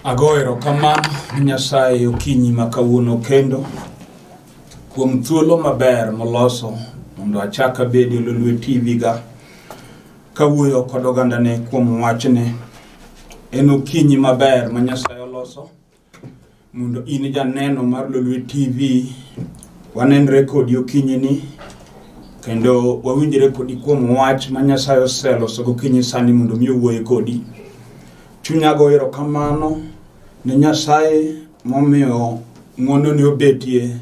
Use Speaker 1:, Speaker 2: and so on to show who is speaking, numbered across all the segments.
Speaker 1: Ago erokamano ne Nyasaye okinyi ma kawuono kendo kuom thuolo maber moloso mondo achak abedi e Lolwe TV ga kawuoyo kod ogandane kuom wachne. En okinyi maber ma Nyasaye oloso mondo in janeno mar Lolwe TV wanenre kodi okinyini kendo wawinjre kodi kuom wach ma Nyasaye oseloso gokinyi sani mondo mi owuoye kodi. Chunya go erokamano ne Nyasaye momiyo ng'wonone obetie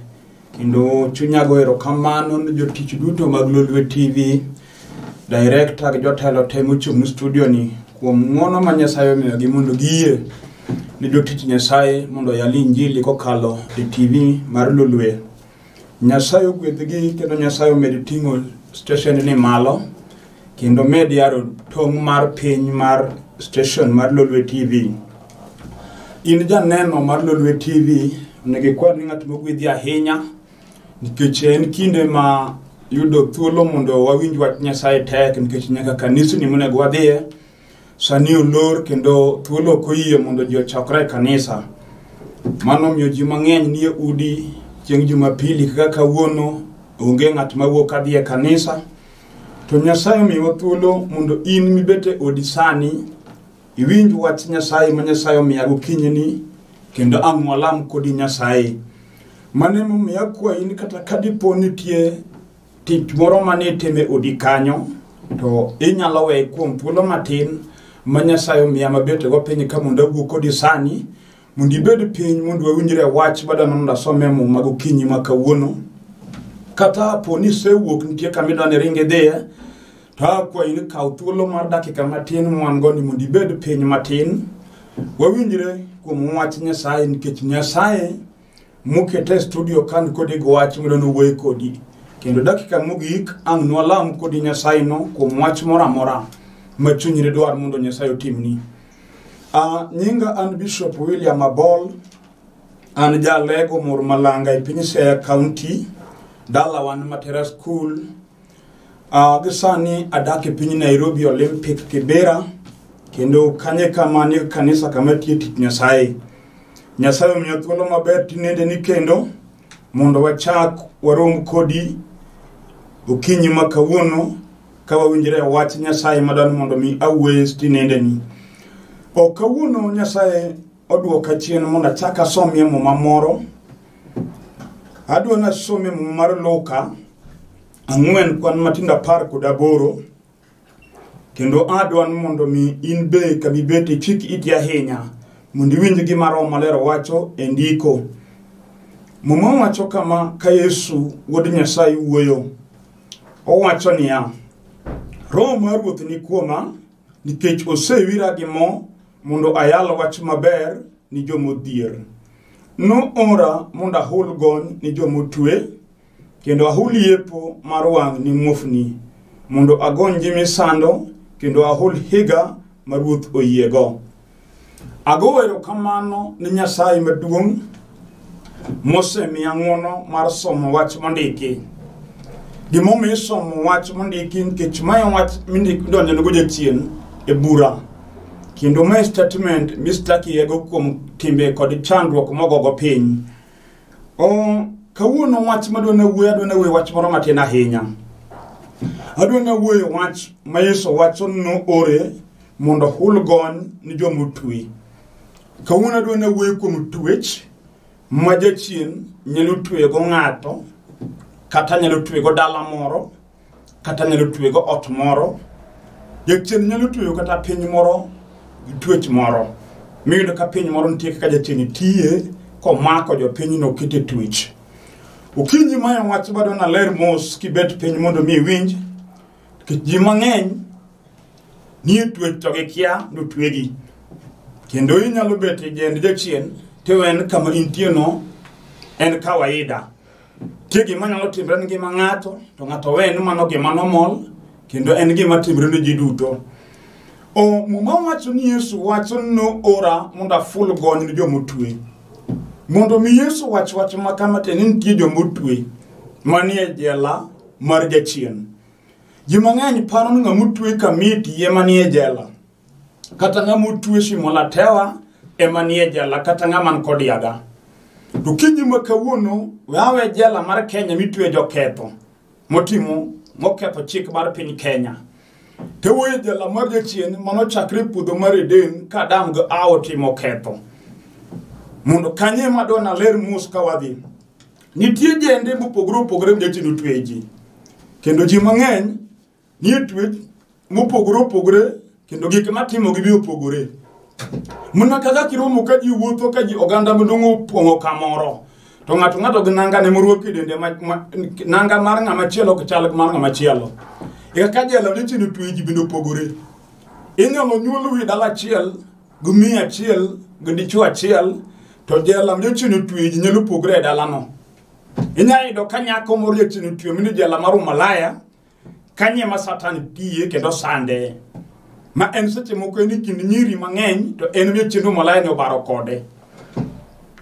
Speaker 1: kendo chunya go erokamano ne jotich duto mag Lolwe TV, director gi jotelo te mochung' e studio ni kuom ng'wono ma Nyasaye omiyogi mondo giyie ne jotich Nyasaye mondo oyal injili kokalo e TV mar Lolwe. Nyasaye ogwedhgi kendo Nyasaye omed ting'o station ni malo kendo med yaro tong' mar piny mar station mar Lolwe TV. In janeno mar Lolwe TV, onego ikwa ni ng'at mogwedhi ahinya nikech en kinde ma yudo thuolo mondo wawinj wach Nyasaye tek nikech nyaka kanisni monego wadhiye sani olor kendo thuolo ok oyie mondo ji ochokre e kanisa. Mano omiyo ji mang'eny nie udi chieng' Jumapili kaka kawuono onge ng'at mawuok kadhi e kanisa. To Nyasaye omiyowa thuolo mondo in mibet e odi sani iwinj wach Nyasaye ma Nyasaye omiya gokinyini kendo ang' walam kodi Nyasaye. Mano emomiyo akwayi ni kata ka dipo nitie tich moro mane itimo e odi kanyo to inyalo weye kuom thuolo matin ma Nyasaye omiya mabet go piny ka mondo awuo kodi sani mondo ibed piny mondo wawinjre wach madwaro mondo asom e muma gokinyi ma kawuono. Kata po ni isewuok nitie kama idwa ni iring idhiye to akwayi ni kaw thuolo mar dakika matin mwan go ni mondo ibed piny matin wawinjre kuom wach Nyasaye nikech Nyasaye mokete e studio kan kodi gi wach mondo nowuoye kodi kendo dakika mogik ang' nwalam kodi Nyasaye no kuom wach moro amora ma chunyi ne dwar mondo Nyasaye otimni. Nyinga an Bishop William Abol, an jalego mor Malanga e piny Siaya County, dalawa ni Matera School. Gi sani adak e piny Nairobi Olympic Kibera, kendo kanye kama ni kanisa kama tiye tich Nyasaye. Nyasaye omiya thuolo maber tinende ni kendo mondo wachak warom kodi okinyi ma kawuono ka wawinjre e wach Nyasaye madwaro mondo mi awuoye tinende ni. O kawuono Nyasaye oduoka chien mondo achak asomie muma moro. Adwa nasomie muma mar Luka 4 kwan matindo 18 kendo adwa ni mondo mi in be kama ibet ichik iti ahinya mondo iwinj gima Roho Maler wacho e ndiko. Muma wacho kama ka Yesu wuod Nyasaye wuoyo. Owacho niya, Roho mar Ruoth ni kuoma nikech osewira gi mo mondo ayal wach maber ni jomodhier. Noora mondo ahul gony ni jomotwe kendo ahul yepo mar wang' ni muofni, mondo agony ji misando kendo ahul higa ma Ruoth oyiego. Ago erokamano ne Nyasaye maduong' mosemiya ng'wono mar somo wach mondiki. Gimomiyo isomo wach mondiki nikech mae wach midonjonego jachien e bura kendo mae statement mistakiego kuom timbe kod chandruok mogogo piny. Kawuono wach madwa nawuoyo adwa nawuoyo wach moro matin ahinya. Adwa nawuoyo wach ma Yesu wacho noore mondo ohul gony ni jomotwe. Kawuono adwa nawuoyo kuom twech ma jachien nyalo twego ng'ato kata nyalo twego dala moro kata nyalo twego ot moro. Jachien nyalo tweyo kata piny moro gi twech moro. Miyudo ka piny moro nitie kaka jachien tiye komako jopinyno okete twech. Okinyi mae wach madwa naler mos kibet piny mondo mi iwinj nikech ji mang'eny nie twech to gikia notwegi. Kendo inyalo bet e jend jachien to en kama intie no en kawaida. Nitie gima nyalo timre ni ngima ng'ato to ng'ato we ni mano gima normal kendo en gima timre ne ji duto. Muma wacho ni Yesu wacho ni noora mondo aful gony ni jomotwe. Mondo mi Yesu wach wach ma kama to ni nitie jomotwe manie jela mar jachien. Ji mang'eny paro ni ng'ama otwe Kamiti ema nie jela. Kata ng'ama otwe Shimo la Tewa ema nie jela kata ng'ama man kod yaga. To kinyi ma kawuono we awe jela mar Kenya mitwe joketho motimo moketho chik mar piny Kenya. To wuoyo e jela mar jachien manochakre e puodho mar Eden ka Adam gi Hawa otimo ketho. Mondo kanyo ema adwa naler mos ka wadhi. Nitie jende mopogore opogore ma jachien otweyo ji. Kendo ji mang'eny nie twech mopogore opogore kendo gik matimogi be opogore. Mana kaka kiromo ka ji wuotho ka ji oganda maduong' opong'o kamoro to ng'ato ng'ato gi nanga ne morwako e dende nanga mar ng'ama chielo ok chal gi mar ng'ama chielo. E kaka jela jachien otweyo ji bende opogore. Inyalo nyuol wi dala achiel gi miyo achiel gi dichuo achiel to jela ma jachien otweyo ji nyalo pogore e dalano. Inyalo yudo ka nyako moro jachien otweyo mine jela mar umalaya kanye ma Satan tiye kendo sande. Ma en seche moko en e kind nyiri mang'eny to en jachien umalaya ni obaro kode.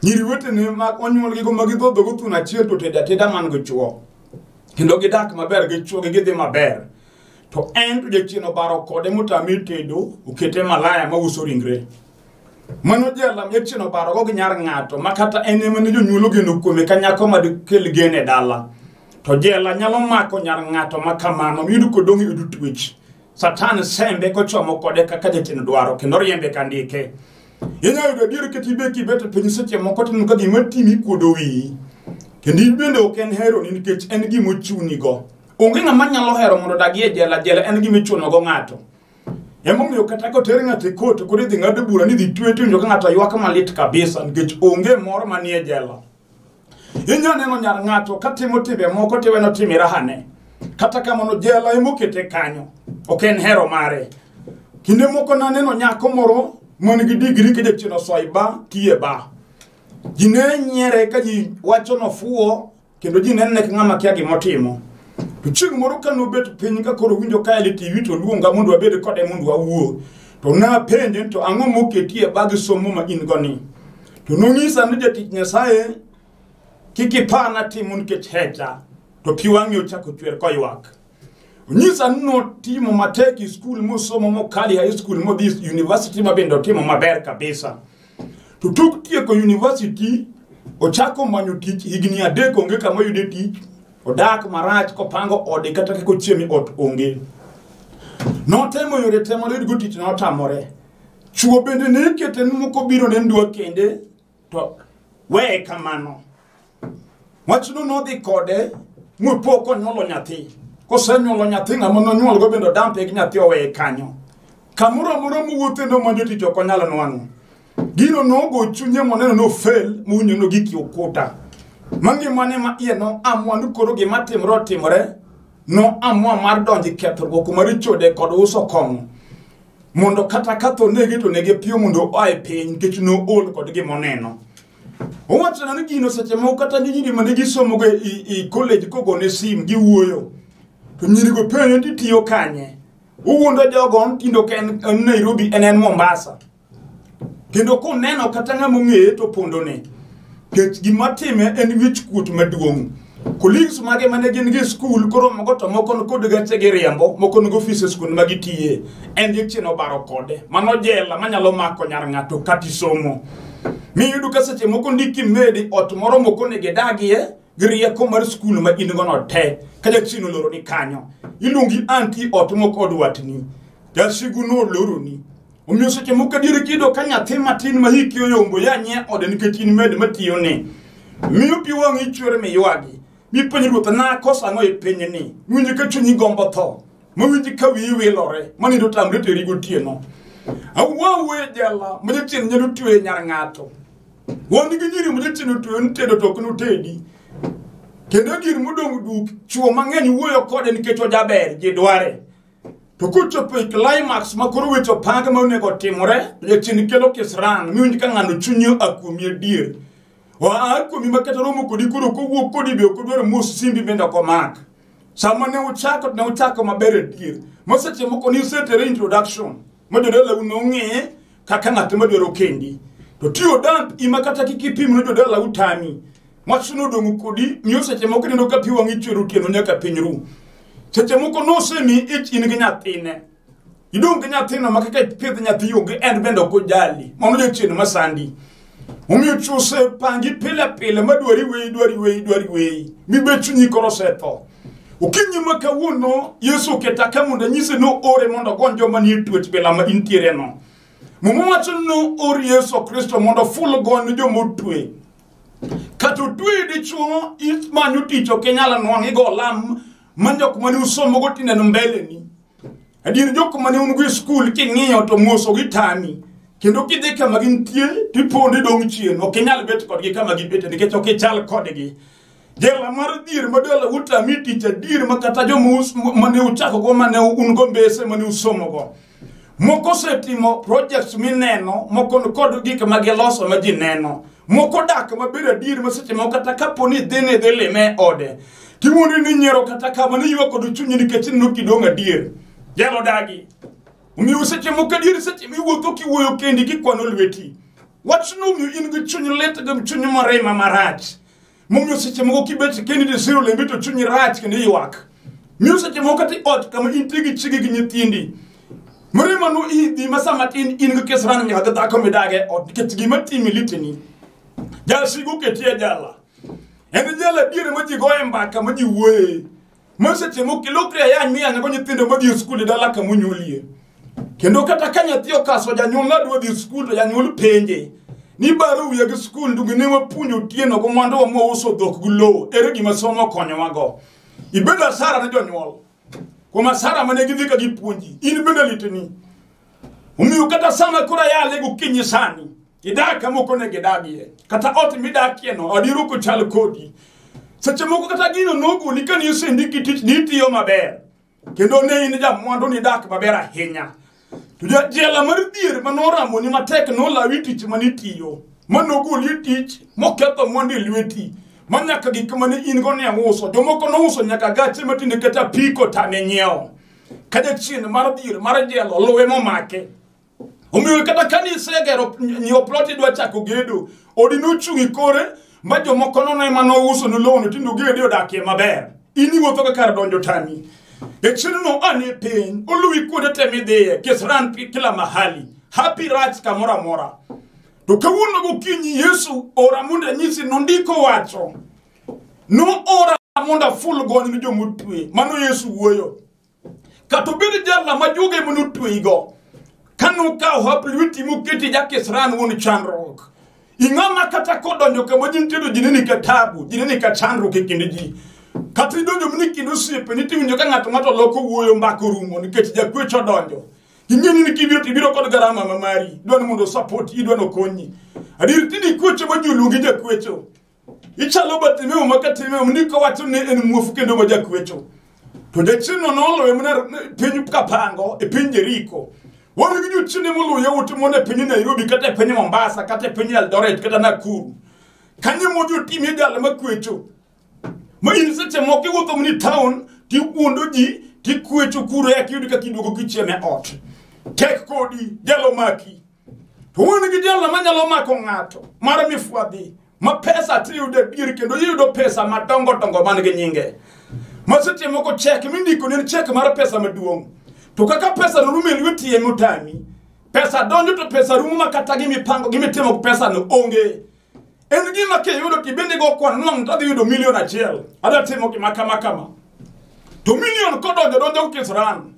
Speaker 1: Nyiri wetene ma onyuolgigo ma gidhodhogo thuno achiel to tedo ateda man gi chuo. Kendo gidak maber gi chuogi gidhi maber. To en to jachien obaro kode motame tedo okete malaya mauso ringre. Mano jela jachien obarogo gi nyar ng'ato ma kata en ema ne jonyuol ogeno kuome ka nyako madikel geno e dala. To jela nyalo mako nyar ng'ato ma kamano miyud kodong' e od twech. Satan sembe kochomo kode kaka jachien dwaro kendo riembe ka ndike. Inyalo yudo adier kata ibet kibet e piny seche moko tineno ka gima timi kuodo wiyi. Kendo in bende ok en heroni nikech en gima ochunigo. Onge ng'ama nyalo hero mondo odag e jela, jela en gima ichunogo ng'ato. Emomiyo kata koter ng'ato e kot koro idhi ng'ad bura ni idhi twe to iwinjo ka ng'ato ywak malit kabisa nikech onge mor manie jela. Inyalo neno nyar ng'ato katimo timbe moko tiwe notimo rahane. Kata kamano jela emokete kanyo, ok en hero mare. Kinde moko naneno nyako moro man gi digri ka jachien osoyo e bar, tiyo e bar. Ji ne nyiere ka ji wacho nofuwo kendo ji nene ka ng'ama kia gimotimo. To chieng' moro ka nobet piny ka koro winjo ka el e TV to luonga mondo wabed kode mondo wawuo. To napenje to ang'o moketi e bag somo ma in go ni? To nonyisa ni jatich Nyasaye kik ipar natimo nikech hecha. To pi wang'e ochako chwer koywak. Onyisa ni notimo matek e skul mosomo mokalo e high school modhi university ma bende otimo maber kabisa. To tok tieko university ochako manyo tich higni 3 onge kama oyude tich. Odak marach kopango ode kata kaka ochiemo e ot onge. Notemo yore te mondo oyud go tich notamore. Chuo bende ne ikete ni moko biro ne dwa kende to weye kamano. Wachno nodhi kode mopo konyuolo nyathi. Kosenyuolo nyathi ng'ama nonyuolgo bende odampe gi nyathi oweye kanyo. Kamoro amora mowuothe nomanyo tich ok onyal nwang'o. Gino nogo chunye moneno no fail mowinjo nogik e ukuta. Ma ngimane ma iye no amua ni koro gima timore otimore, no amua mar donjo e kethruok mar chode kod uso kong'o. Mondo kata ka tho nege to nege piyo mondo oa e piny nikech nool kod gimoneno. Owachona ni gino seche moko kata nyiri mane gisomogo e college kogone sim giwuoyo. To nyirigo penjo ni titiyo kanye. Owuondo jogo tindo ka en Nairobi en Mombasa. Kendo koneno kata ng'ama ong'eye to pondone. Nikech gima time en wich kuot maduong'. Colleagues mage mane gin gi skul koro moko to moko nikod gache giriembo, moko nigi offices kuonde ma gitiye. En jachien obaro kode. Mano jela manyalo mako nyar ng'ato kata isomo. Miyudo ka seche moko ndiki medi ot moro mok onego idagie gi rieko mar skul ma in go no te. Ka jachien oloroni kanyo. Iluongi anti ot mok od watni. Jasigu noloroni. Omiyo seche moko adier kiyudo ka nyathi matin ma hike oyombo ya nyie ode nikech in med matiyone. Miyo pi wang'i chwer miywagi. Mipenj ruoth nakoso ang'o e pinyni. Miwinj ka chunyi gombo tho. Mawinj ka wiyi wilore. Manindo tamre teri gotieno. Awuo e jela ma jachien nyalo tweyo nyar ng'ato. Wan gi nyiri ma jachien otweyo ni tedo to ok notedi. Kendo gir modong' duk chuo mang'eny wuoyo kode nikech ojaber ji dware. To kochopo e climax ma koro weche opang ma onego otimore, jachien kelo kisran miwinj ka ng'ano chunyi oa kuomi adier. Oa kuomi ma kata romo kodi koro kowuok kodi be ok odwar mos simbi bende ok omak. Sama ne uchako ne uchako maber adier. Ma seche moko ni isetere introduction ma jodalau nong'eye kaka ng'at madwaro kendi. To tiyo damp ima kata kik ipim ne jodalau tami. Wachno odong' kodi miyo seche moko ineno ka pi wang'i chwer otieno nyaka piny ru. Seche moko nosemi ich in gi nyathine. Idong' gi nyathino ma kaka ipidh nyathi onge en bende ok ojali. Mano jachien masandi. Omiyo chwo osepangi pile pile madwari weyi dwari weyi dwari weyi mibet chunyi koro osetho. Okinyi ma kawuono Yesu oketa ka mondo anyise ni oore mondo ogony joma nie twech bila ma intiere no. Muma wacho ni noor Yesu Kristo mondo oful gony joma otwe. Kata otweyi dichuo imanyo tich ok inyal nwang'o igo lam ma jok mane usomogo tineno mbeleni. Adier jok mane un go e skul king'iyo to moso gitami. Kendo kidhi kama gintie tipondo idong' chien ok inyal bet kodgi kama gibete nikech ok ichal kodgi. Jela mar dhier ma dala utami tich adier ma kata joma mane uchakogo mane un go mbese mane usomogo. Moko osetimo projects mineno, moko kod gik ma giloso ma ji neno. Moko dak maber adier ma seche moko kata kapo ni idhi ni idhi lime e ode. Tiwuondri ni nyiero kata kama ni ywak kod chunyi nikech ineno kidong' adier. Jelo dagi. Omiyo seche moko adier seche miwuotho kiwuoyo kendi kikwano lweti. Wachno omiyo in gi chuny lit gi chuny morima marach. Momiyo seche moko kibet kendi to isiro lembi to chunyi rach kendo iywak. Miyo seche moko kata i ot kama intie gi chiegi gi nyithindi. Mirima no idhi ma sama tin in gi kisran nyaka gi dhako midage e ot nikech gima timi litni. Jasigu oketi e jela. En jela diere ma ji goye mbaka ma ji wuoye. Ma seche moko ilokri ayany miyanyogo nyithindo madhi e skul e dala kama onyuolie. Kendo kata ka nyathi okaso janyuol nadwa dhi e skul to janyuol penje ni baro wiya gi skul ndugu ne wapuonjo otieno go mwanduwa mwauso dhok gi lowo ere gima somo okonyowago. Ibedo asara ne jonyuol kuom asara mane gidhi ka gipuonji in bende litni. Omiyo kata sama koro ayale gokinyi sani idak kama ok onego idagie kata ot midakie no adier ok ochal kodi. Seche moko kata gino nogoli kane osendiki tich ni itiyo maber kendo ne in jamwandu nidak maber ahinya. To jela mar dhier manoramoni matek nolawi tich manitiyo manogoli e tich moketho mwandu e lweti ma nyaka gik mane in go ne uso. Jomoko nouso nyaka gache matinde kata apiko tame nyiewo. Ka jachien mar dhier mar jela oluwe momake. Omiyo kata kane isegero nyiewo plot idwa chako gedo, odi nochung' e kore ma jomoko nono ema nouso ne lowono tinde ogede odakie maber. In iwuotho ka kar donjo tami. Jachiendno ane piny, oluwi kuonde te midhiye, kisran kila mahali, happy rach kamoro amora. To kawuono gokinyi Yesu ora mondo anyisi nondiko wacho. Noora mondo aful gony ne jomotwe. Mano Yesu wuoyo. Kata obed jala ma joge ema notweyigo. Kanokawo hap lweti moketi jakisran wuon chandruok. Ing'ama kata kodonjo kama ji nitie to ji neni ka tabu, ji neni ka chandruok e kind ji. Kata idonjo mana e kind osiepeni tiwinjo ka ng'ato ng'ato loko wuoyo mbaka orumo nikech jakwecho odonjo. Ing'e ni kibiro to ibiro kod garama ma mari. Idwa ni mondo support, idwa ni okonyi. Adier tinde ikwecho ma ji oluongi jakwecho. Ichalo Bartimeo ma ka Timeo ndiko wacho ni en muofu kendo ma jakwecho. To jachiendno noloye mana piny Kapango e piny Jeriko. Wan gi jochiende moloyo yawuot mon e piny Nairobi kata e piny Mombasa kata e piny Eldoret kata Nakuru. Kanyo modhi otimie jal makwecho. Ma in seche moko iwuotho mana e town tiwuondo ji tikwecho kuro eka iyud kaka iduogo kichiemo e ot. Tek kodi, jal omaki. To wan gi jal manyalo mako ng'ato mar mifwadhi ma pesa tiyudo adier kendo iyudo pesa madongo dongo man gi nyinge. Ma seche moko chek mindiko ne en chek mar pesa maduong'. To kaka pesa no rumo e lweti ema otami. Pesa donjo to pesa rumo ma kata gimipango gimitimo gi pesa no onge. En gima kiyudo to ibende go kwan nwang' to adhi yudo milion achiel. Adwa timo gima kama kama. To milion kodonjo donjo kisran.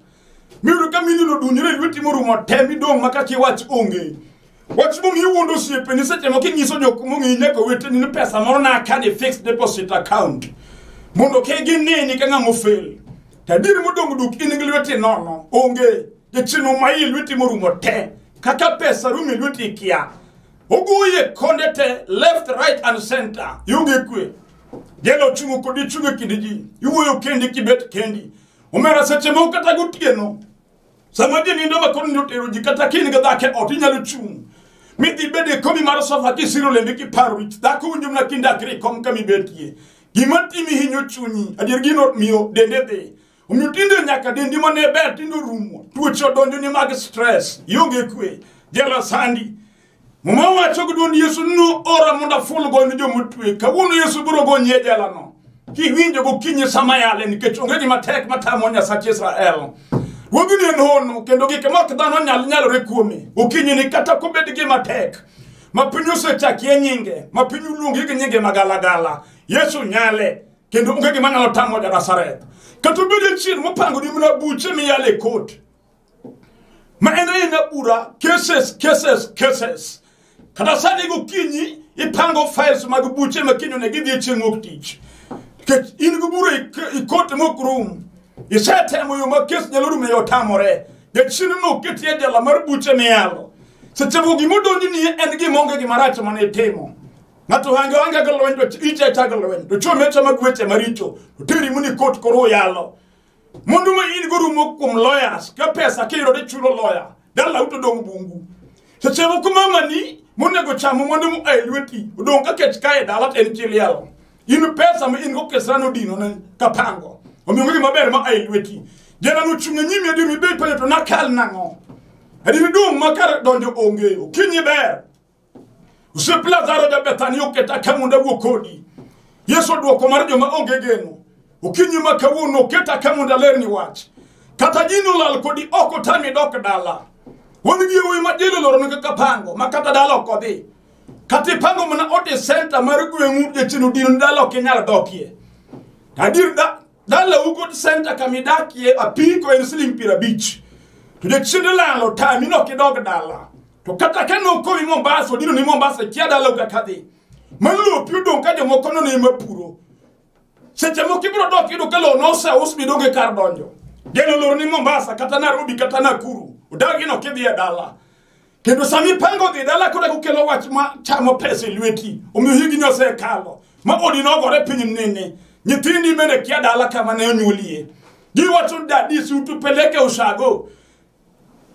Speaker 1: Miyudo ka milion odunyore e lweti morumo te midong' ma kaka iwach onge. Wach momiyo iwuondo osiepeni seche moko inyiso jok mong'eyi nyaka oweteni ni pesa moro nakano e fixed deposit account mondo kik gineni ka ng'ama ofel. To adier modong' duk in gi lweti nono onge. Jachien omayi lweti morumo te. Kaka pesa rumo e lweti ikia. Ogoyi e konde te left, right and center. Ionge kwe. Jela ochung'o kodi chung' e kind ji. Iwuoyo kendi kibet kendi. Omera seche moko kata gotieno sama ji nindo ma koro nindo otero ji kata ka in gi dhako e ot inyalo chung' midhi bed e komi mar sofa kisiro lembi kiparo wich dhako winjo mana kindakri e kom kama ibetie gima timi hinyo chunyi adier gino miyo dende dhi omiyo tinde nyaka dendi mane ber tinde orumo tuoche odonjoni mag stress ionge kwe jela sandi Muma wacho gi dwond Yesu noora mondo aful gony ne jomotwe. Kawuono Yesu biro gonyi e jelano. Kiwinjo gokinyi sama yale nikech onge gima tek matamo Nyasach Israel. Wuodhni en hono kendo gik ma ok dhano nyal nyalore kuome. Okinyi ni kata kobed gima tek ma piny osechakie nyinge, ma piny oluongi gi nyinge magalagala, Yesu nyale kendo onge gima nyalo tamo ja Nazareth. Kata obed jachien mopangoni mana buche miyalo e kot, ma en aena bura, cases, cases, cases. Kata sani gokinyi ipango files mag buche ma kiny onego idhi chieng' wuok tich. Nikech in gi bura e kot mok rum. Isetemo yo ma kes nyalo rumo e otamore. Jachien no oketi e jela mar buche miyalo. Seche moko gima odonjni en gima onge gima rach mane itimo. Ng'ato hange hange gi lweny to iche acha gi lweny. To chwo mecha mag weche maricho. To teri muni kot koro oyalo. Mwandu ma in go rumo kuom lawyers, ka pesa kiyudo tichulo lawyer. Dalau to dong' bungu. Seche moko mamani monego chamo mwandu moa e lweti, odong' ka kech kae dala to en chi liel. In pesa ma in go kesran odino ne kapango. Omiyo onge gima ber ma a e lweti. Jela nochung' e nyimi adier mibed penjo to nakal nang'o? Adier dong' ma kar donjo onge. Okinyi ber. Osiep Lazaro ja Bethania oketa ka mondo awuo kodi. Yesu odwoko mar joma onge geno. Okinyi ma kawuono oketa ka mondo alerni wach. Kata ji nolal kodi ok otami dok dala. Wan gi yawuoyi ma jelo oloro kaka pango ma kata dala ok odhi. Kata ipango mana ot e center mar gweng'u jachien odino ni dala ok inyal dokie. Adier da, dalau kod center kama idakie apiko en siling 50. To jachien olalo tami ni ok idog dala. To kata ka nokowi Mombasa, odino ni Mombasa, kia dalau kaka dhi. Mano lopi odong' ka jomoko nono ema puro. Seche moko ibiro dok iyudo ka lowo noseus midong' e kar donjo. Geno olor ni Mombasa, kata Nairobi, kata Nakuru. Odagi no kidhi e dala. Kendo sama ipango dhi dala koro eka okelo wach ma chamo pesa e lweti. Omiyo higni osekalo. Ma odi nogore piny nene. Nyithindi bende kia dala kama ne onyuolie. Giwacho ni dadi si utupeleke ushago.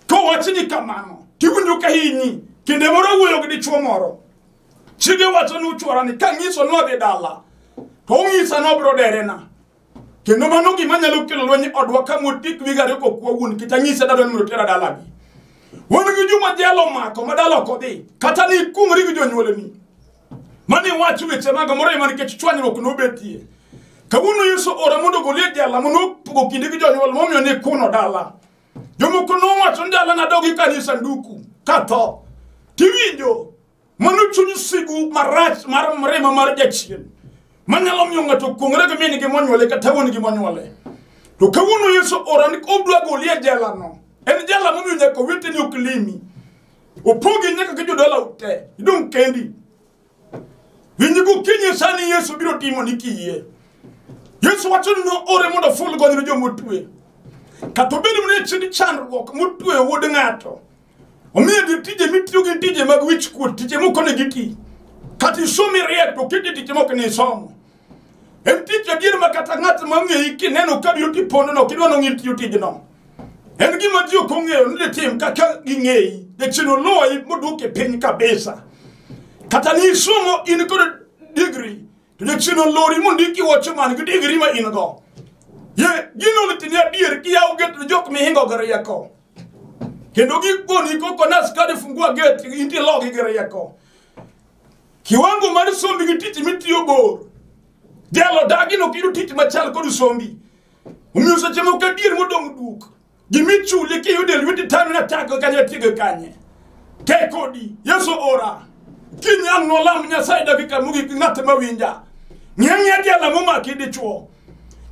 Speaker 1: Kowach ni kamano, tiwinjo ka hinyi. Kinde moro awuoyo gi dichuo moro. Chiege wacho ni uchwora ni kang'iso ni wadhi dala, to ong'isa ni obiro derena. Kendo mano gima nyalo kelo lweny e odwa ka motiek wige ariyo kok wawuo nikech anyise dadwa ni mondo otera dalagi. Wan gi joma jela omako ma dala ok odhi, kata ni ikung'ri gi jonyuolni. Mane iwacho weche mag moro ema nikech chwanyruok nobetie. Kawuono Yesu ora mondo ogoli e jela mondo opogo kinde gi jonyuol momiyo ne ikuno dala. Jomoko nowacho ni dala nadogi kani sanduku katho. Tiwinjo mano chuny sigu marach mar mrima mar jachien manyalo miyo ng'ato kuong're gi min gi monyuole kata wuon gi monyuole. To kawuono Yesu ora ni odwa goli e jela no. En jela momiyo nyaka oweteni ok limi. Opogi nyaka gi jodalau te. Idong' kendi. Winj gokinyi sani Yesu biro timo ni kiyie. Yesu wacho ni noore mondo oful gony ne joma otwe. Kata obedo ni chien chandruok motweyo wuod ng'ato. Omiyo di tije mitiyo gi tije mag wich kuot, tije moko onego iti. Kata isomo iriek to oketi tije moko ni isomo. En tich adier ma kata ng'at ma ong'eyi kineno ka biro tipondo no, ok idwa nong'i tiyo tijno. En gima ji ok ong'eyo ni ditim kaka ging'eyi. Jachien oloyi moduoki piny kabisa. Kata ni isomo in kod degree, to jachien olori mondiki watchman gi degree ma in go. Ye, gino litini adier kiyawo gate ne jok mihingo gi rieko. Kendo gikoni koko na askari fungua gate, intie logi gi rieko. Kiwango mar sombi gi tich mitiyo bor. Jelo dagi no kiyudo tich machal kod sombi. Omiyo seche moko adier modong' duk. Gimichuli kiyudo e lweti tami natako kanye atiego kanye. Tek kodi, Yesu ora. Kiny ang' nolam Nyasaye dakika mogik ng'at ma winja. Ng'i ang'iya jela momaki dichuo.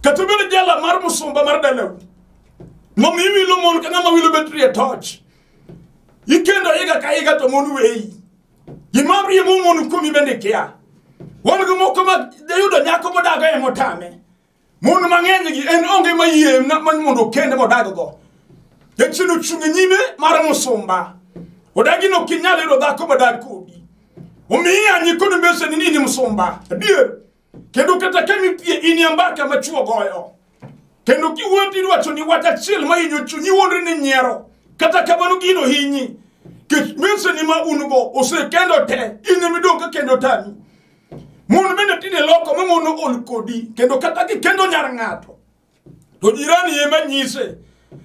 Speaker 1: Kata obed jela mar musumba mar dalau. Momiyo iwilo mon ka ng'ama wilo betri e toch. Ikendo higa ka higa to mon weyi. Gima riembo mon kuomi bende kia. Wan gi moko ma yudo nyako modago e motame. Mon mang'eny gi en onge mayie mondo okende modag go. Jachien ochung' e nyime mar musumba. Odagi no ok inyal yudo dhako modag kodi. Omiyo iyanyi kod mbeseni ni in musumba. Adier. Kendo kata ka nitie in e ambaka ma chwo goyo. Kendo kiwuoyo tiwacho ni wach achiel ma hinyo chunyi iwuondri ni nyiero. Kata kamano gino hinyi. Nikech mbeseni ma un go osekendo te, in ema idong' ka kendo tami. Mon bende tinde loko ma mon ol kodi, kendo kata kikendo nyar ng'ato, to jirani ema nyise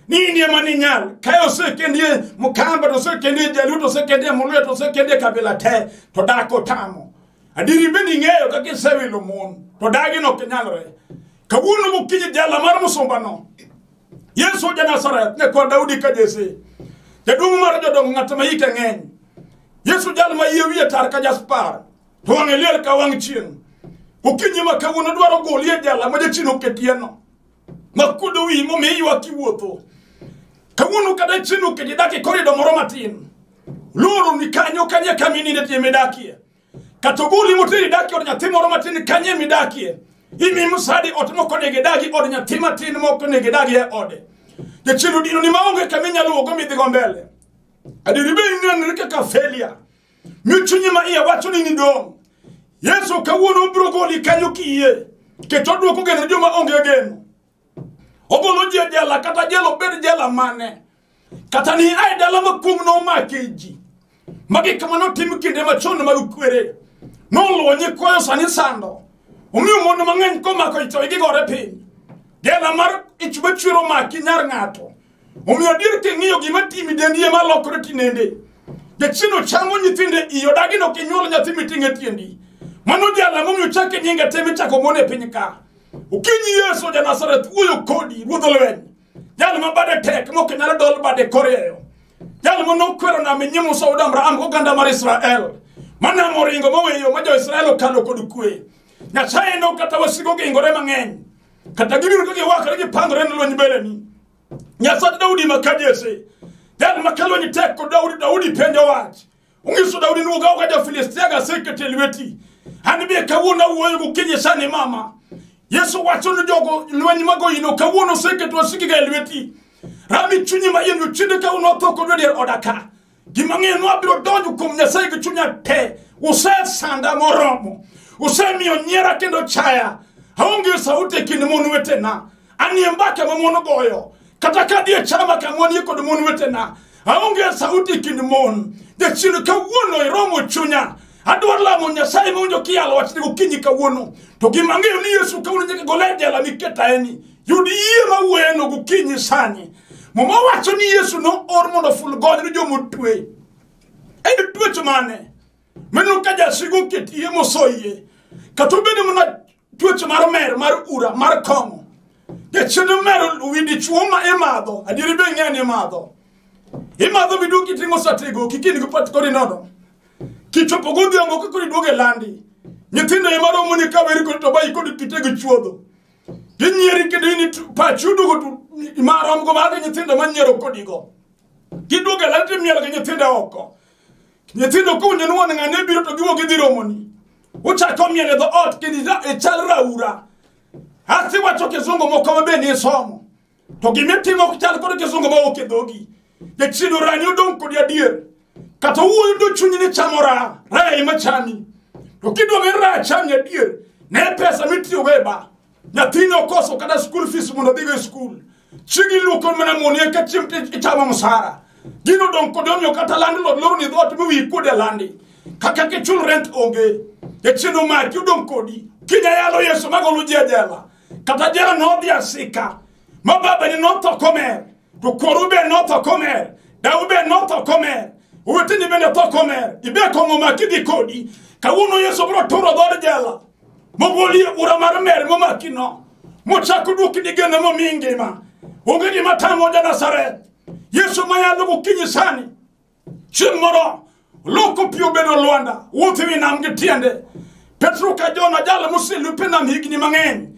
Speaker 1: ni in ema ninyal. Kae osekendie Mkamba, to osekendie Jaluo, to osekendie Muluya, to osekendie kabila te, to dak otamo. Adieri bende ing'eyo kaka isewilo mon, to dagi no ok nyalre. Kawuono gokinyi jela mar musumbano, Yesu ja Nazareth nyakwar Daudi ka Jesse. Jaduong' mar jodongo ng'at ma hike ng'eny. Yesu jal ma yie wiye tar ka jaspar, to wang'e liel ka wang' chieng'. Okinyi ma kawuono dwaro goli e jela ma jachien oketieno. Makuodo wiyi momiyo iywak kiwuotho. Kawuono kata chien oketi dak e korido moro matin. Loro ni kanyo kanye kama ininde tie midakie. Kata ogoli moteri dak e od nyathi moro matin kanye midakie. Imi msadi ot moko onego idagi od nyathi matin moko onego idagi e ode. Jachien odino ni maonge kama inyalo wuogo midhigo mbele. Adieri be inenori kaka failure. Mi chunyi ma iye wacho ni nidong'. Yesu kawuono obiro goli kanyo kiyie. Ket odwoko geno joma onge geno. Ogolo ji e jela kata jela obed jela mane. Kata ni ae dala ma kum nomake ji. Magi kama notim kinde machon mag kwere. Noluwo nyikwayo sani sando. Omiyo mon mang'eny komako ich to gigore piny. Jela mar ich machwer omaki nyar ng'ato. Omiyo adier king'iyo gima timi dendi ema lokore tinende. Jachien ochamo nyithinde iyi odagi ni ok inyuol nyathi miting'o e tiendi. Mano jela momiyo chake nyinge te michako mon e piny ka. Okinyi Yesu ja Nazareth wuoyo kodi ruodh lweny. Jal ma bade tek mok nyal dol bade korieyo. Jal ma nokwero nam e nyim Musa wuod Abraham goganda mar Israel. Manam oringo moweyo ma jo-Israel okalo kod kwe. Nyasaye no kata wasigu ogingore mang'eny. Kata gibiro ka giwakore gipangore ne lweny mbeleni. Nyasach Daudi ma ka Jesse. Jal ma ka lweny tek kod Daudi, Daudi penjo wach. Onyiso Daudi ni wuog ka jo-Filistia ga asekete e lweti. An be kawuono awuoyo gokinyi sani mama. Yesu wacho ni jogo lweny magoyino kawuono oseketo wasigiga e lweti. Rami chunyi ma in jochiende kawuono atho kod adier oda ka. Gima ng'eyo ni wabiro donjo kuom Nyasaye gi chunya te. Usesanda moromo. Usemiyo nyiera kendo chaya. Aonge sauti e kind mon wetena. Anie mbaka ma mon goyo. Kata ka adhi e chama kama wanie kod mon wetena. Aonge sauti e kind mon. Jachien kawuono iromo chunya. Adwaro lamo Nyasaye mawinjo kiyalo wachni gokinyi kawuono. To gima ang'eyo ni Yesu kawuono nyaka gole e jela miketaeni. Yud yie mawuoyeno gokinyi sani. Muma wacho ni Yesu noor mondo oful gony ne jomotwe. En twech mane? Mano ka jasigu oket iye mosoyie. Kata obedo mana twech mar mer, mar ura, mar kong'o. Jachien mer wi dichuo ma imadho. Adieri be ing'eyo ni imadho. Imadho miduog kiting'o satego kikin gi pat kodi nono. Kichopo godhiambo ka koro iduogo e landi. Nyithindo ema romoni ka weri kodi to bayi kodi kite gi chuodho. Ginyieri kendo in pachi oduogo to marom go mar nyithindo manyiero kodigo. Giduogo e landi timielo gi nyithindo oko. Nyithindo kowinjo ni wuon ng'ane biro to giwuok gidhi romoni. Uchako miel e dhoot kendo ichal raura. Asiwacho kizungu moko ma be nisomo. To gimitimo ok chal kod kizungu mawuok e dhogi. Jachien orani odong' kodi adier. Kata owuoyo do chunyi ni chamo raha, raha ema chami. To kidwa ni raha chami adier, ne pesa mitiyogo e ba. Nyathini okoso kata school fees mondo odhigo e school. Chiegi luoko mana moni eka chieng' to ichamo msara. Gino odong' kodi omiyo kata landlord loro ni dhoot mi wiyi kuod e landi. Kaka kichul rent onge. Jachien omaki odong' kodi. Kinya yalo Yesu magolo ji e jela. Kata jela nodhi asika. Ma babani notho komer. To kworu be notho komer. Dau be notho komer. Oweteni bende tho komer. Ibe kong'o maki dhi kodi. Kawuono Yesu biro turo dhood jela. Mogoli e ura mar mer momaki no. Mochako duoki ni geno momiyi ngima. Onge gima tamo ja Nazareth. Yesu mayalo gokinyi sani. Chieng' moro loko pi obedo lwanda, wuotho e wi nam gi tiende. Petro ka Jona jal moselupe nam higni mang'eny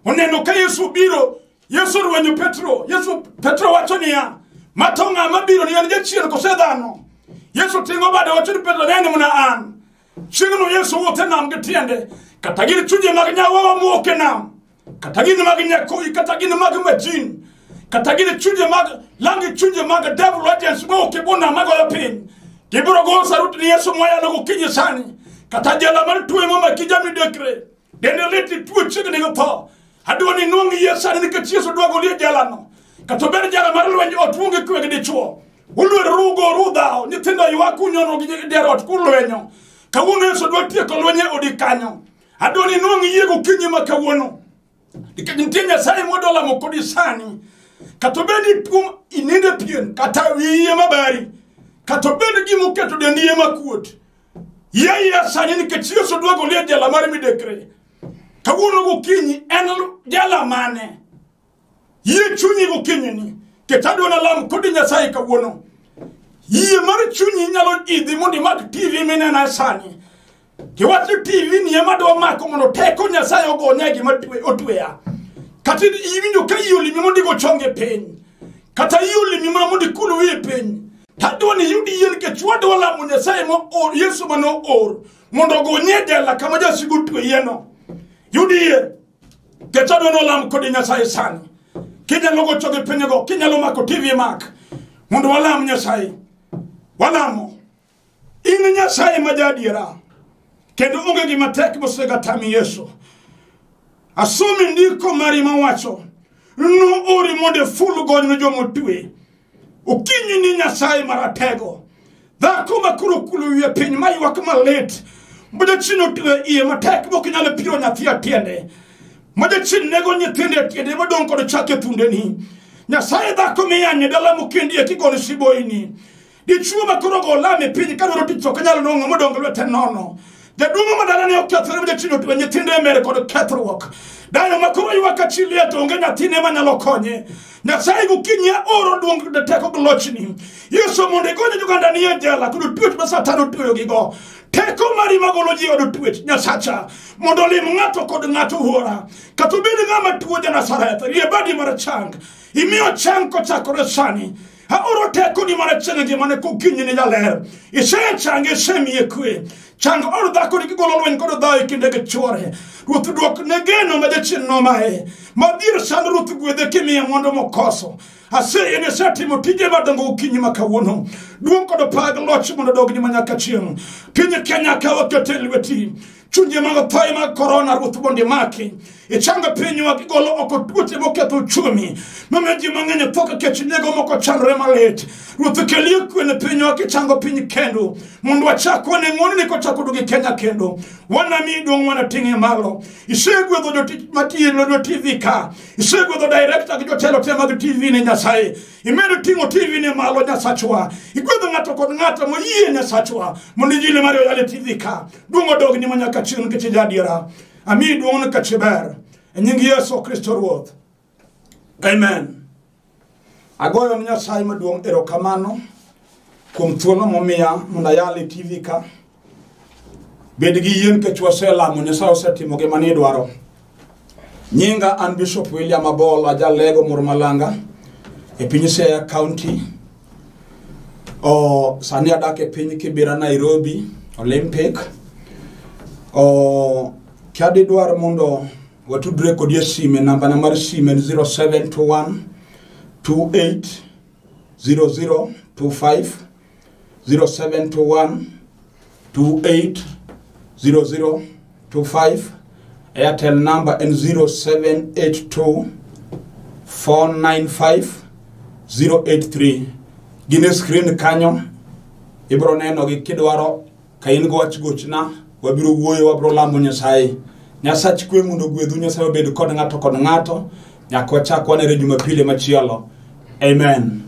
Speaker 1: oneno ka Yesu biro. Yesu orwenyo Petro. Yesu Petro wacho niya, ma to ng'a mabiro ni en jachien kose dhano? Yesu ting'o bade wacho ni Petro ne en mana an. Chieng'no Yesu wuotho e nam gi tiende, kata gin chunje mag nyawawa mowuok e nam, kata gin mag nyakoyi, kata gin mag majin, kata gin chunje mag langi chunje mag devil agents mowuok e bwo nam magoyo piny. Gibiro goyo sarut ni Yesu mwayalo gokinyi sani, kata jela mar tuo momaki jamidekre, dende lit ituo chiegni gi tho. Adwa ni inwang' yie sani nikech Yesu dwa goli e jelano. Kata obed jela mar lweny ot uonge kwe gi dichuo. Ulweroru ugoru udhawo, nyithindo ywak unyono gi dier ot kulwenyo. Kawuono Yesu dwa tieko lweny e odi kanyo. Adwa ni inwang' yie gokinyi ma kawuono. Nikech nitie Nyasaye mwadwa lamo kodi sani. Kata obed ni tuo inindo e pien, kata wiyi ema bari, kata obed gima oketo dendi ema kuot. Yie yie sani nikech Yesu dwa goli e jela mar midekre. Kawuono gokinyi en jela mane? Yie chunyi gokinyini. Ket adwa nalam kodi Nyasaye kawuono. Yie mar chunyi nyalo idhi mondo imak TV minena sani. Kiwacho TV ni ema dwa mako mondo teko Nyasaye ogonya e gima otweya. Kata iwinjo ka yie olimi mondo igo chonge piny. Kata yie olimi mana mondo ikul wiye piny. Tadwa ni yud yie nikech wadwa lamo Nyasaye mo or Yesu mane oor mondo ogonye e jela kama jasigu otweyeno. Yud yie. Nikech adwa nolam kodi Nyasaye sani. Kinyalo go chonge piny go, kinyalo mako TV mak. Mondo walam Nyasaye. Walamo. In Nyasaye ma jaadiera. Kendo onge gima tek mosegatami Yesu. Asomi ndiko mari mawacho. Noori mondo iful gony ne joma otwe. Okinyi ni Nyasaye maratego. Dhako ma koro okulo wiye piny ma ywak malit. Ma jachien otwe iye matek mok nyal piro nyathi e tiende. Ma jachien nego nyithindo e tiende madong' kod chak e thundeni. Nyasaye dhako miyanye dala mokendie kigone siboyini. Dichuo ma koro go lame piny kadwaro tich ok nyal nwang'o modong' lwete nono. Jaduong' ma dalane okethore ma jachien otwe nyithinde e mer kod kethruok. Dayo ma koro ywak ka chi liel to onge nyathine manyalo konye. Nyasaye gokinyi aoro duong' teko gi lochni. Yesu mondo igony joganda ni e jela kod twech ma Satan otweyogigo. Teko mari magolo ji od twech Nyasacha mondo olim ng'ato kod ng'ato wuora. Kata obed ng'ama tuo ja Nazareth, rie badi mar chang. Imiyo chang kochakore sani. Aoro tekoni mar chieng' e ngimane kokinyi ni jaler. Isechange, isemiye kwe. Chang od dhakoni kigolo lweny kod dhawo e kinde gi chwore. Ruoth duok ne geno ma jachien nomaye. Madhier sand Ruoth gwedhe kimiye mwandu mokoso. Aseyie ni isetimo tije madongo gokinyi ma kawuono. Duong' kod pak loch mondo odogni manyaka chieng'. Piny Kenya ka wakete e lweti. Chunje mag thoye mag korona Ruoth mondo imaki. Ichango pinywa kigolo oko tuoche moketho uchumi. Mamiyo ji mang'eny tho ka kech nego moko chandore malit. Ruoth kelie kwe ne pinywa kichango piny kendo. Mondo wachak wane ng'wononi kochako duogo e Kenya kendo. Wanami duong' wanating'e malo. Isegwedho jotich matiyo e Lolwe TV ka. Isegwedho director gi jotelo te mag TV ne Nyasaye. Imedo ting'o TV ne malo Nyasachwa. Igwedho ng'ato kod ng'ato moyie Nyasachwa mondo injili mari oyal e TV ka. Duong' odogni manyaka chieng' nikech in jaadiera. Amiyi duong' nikech iber. E nying Yesu Kristo Ruoth. Amen. Agoyo ne Nyasaye maduong' erokamano kuom thuolo momiya mondo ayal e TV ka. Bed gi yie nikech waselamo, Nyasaye osetimo gima nidwaro. Nyinga an Bishop William Abol, ajalego Murmalanga e piny Siaya County. O, sani adak e piny Kibera Nairobi, Olympic. O, kadidwar mondo watudre kodi e sime, nambana mar sime en 0721 28 0025 0721 28 0025. Airtel number en 0782 495 083. Gin e screen kanyo, ibro nenogi kidwaro. Ka in gi wach gochna, wabiro wuoyo, wabiro lamo Nyasaye. Nyasach kwe mondo ogwedhu, Nyasaye obed kod ng'ato kod ng'ato. Nyaka wachak wanere Jumapili machielo. Amen.